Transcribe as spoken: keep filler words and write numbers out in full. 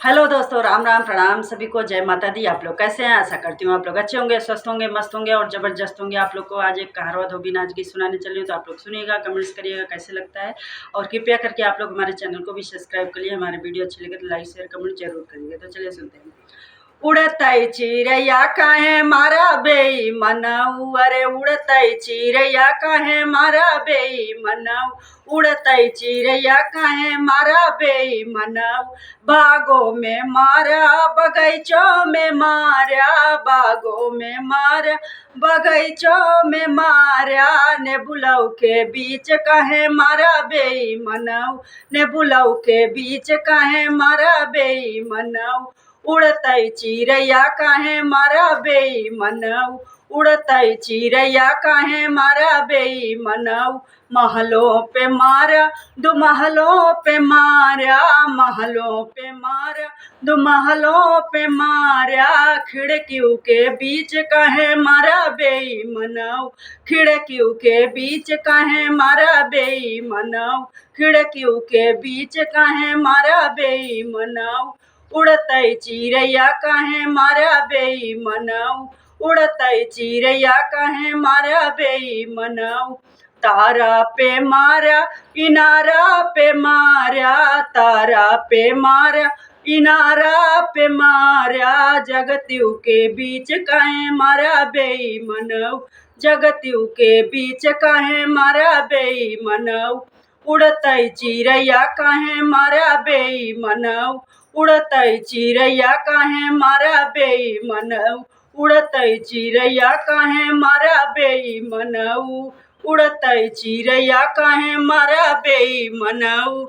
हेलो दोस्तों, राम राम, प्रणाम सभी को, जय माता दी। आप लोग कैसे हैं? आशा करती हूँ आप लोग अच्छे होंगे, स्वस्थ होंगे, मस्त होंगे और ज़बरदस्त होंगे। आप लोग को आज एक कहारवा धोबी नाच गीत सुनाने चली हूँ, तो आप लोग सुनिएगा, कमेंट्स करिएगा कैसे लगता है, और कृपया करके आप लोग हमारे चैनल को भी सब्सक्राइब कर लिए। हमारे वीडियो अच्छे लगे तो लाइक, शेयर, कमेंट जरूर करिएगा। तो चलिए सुनते हैं। उड़तई चिरैया काहे मारा बेईमनऊ, अरे उड़तई चिरैया काहे मारा बेईमनऊ, उड़तई चिरैया काहे मारा बेईमनऊ। बागों में मारा, बगैचों में मारा, बागों में मारा, बगैचों में मारा, नेबुलऊ के बीच काहे मारा बेईमनऊ, नेबुलऊ के बीच काहे मारा बेईमनऊ। उड़तई चिरैया काहे मारा बेईमनऊ, उड़तई चिरैया काहे मारा बेईमनऊ। महलों पे मारा, दो महलों पे मारा, महलों पे मारा, दो महलों पे मारा। खिड़कियों के बीच काहे मारा बेईमनऊ, खिड़कियों के बीच काहे मारा बेईमनऊ, खिड़कियों के बीच काहे मारा बेईमनऊ। उड़तई चिरैया काहे मारा बेईमनऊ, उड़तई चिरैया काहे मारा बेईमनऊ। तारा पे मारा, इनारा पे मारा, तारा पे मारा, इनारा पे मारा। जगतियों के बीच काहे मारा बेईमनऊ, जगतियों के बीच काहे मारा बेईमनऊ। उड़तई चिरैया काहे मारा बेईमनऊ, उड़तई चिरैया काहे मारा बेईमनऊ, उड़तई चिरैया काहे मारा बेईमनऊ, उड़तई चिरैया काहे मारा बेईमनऊ।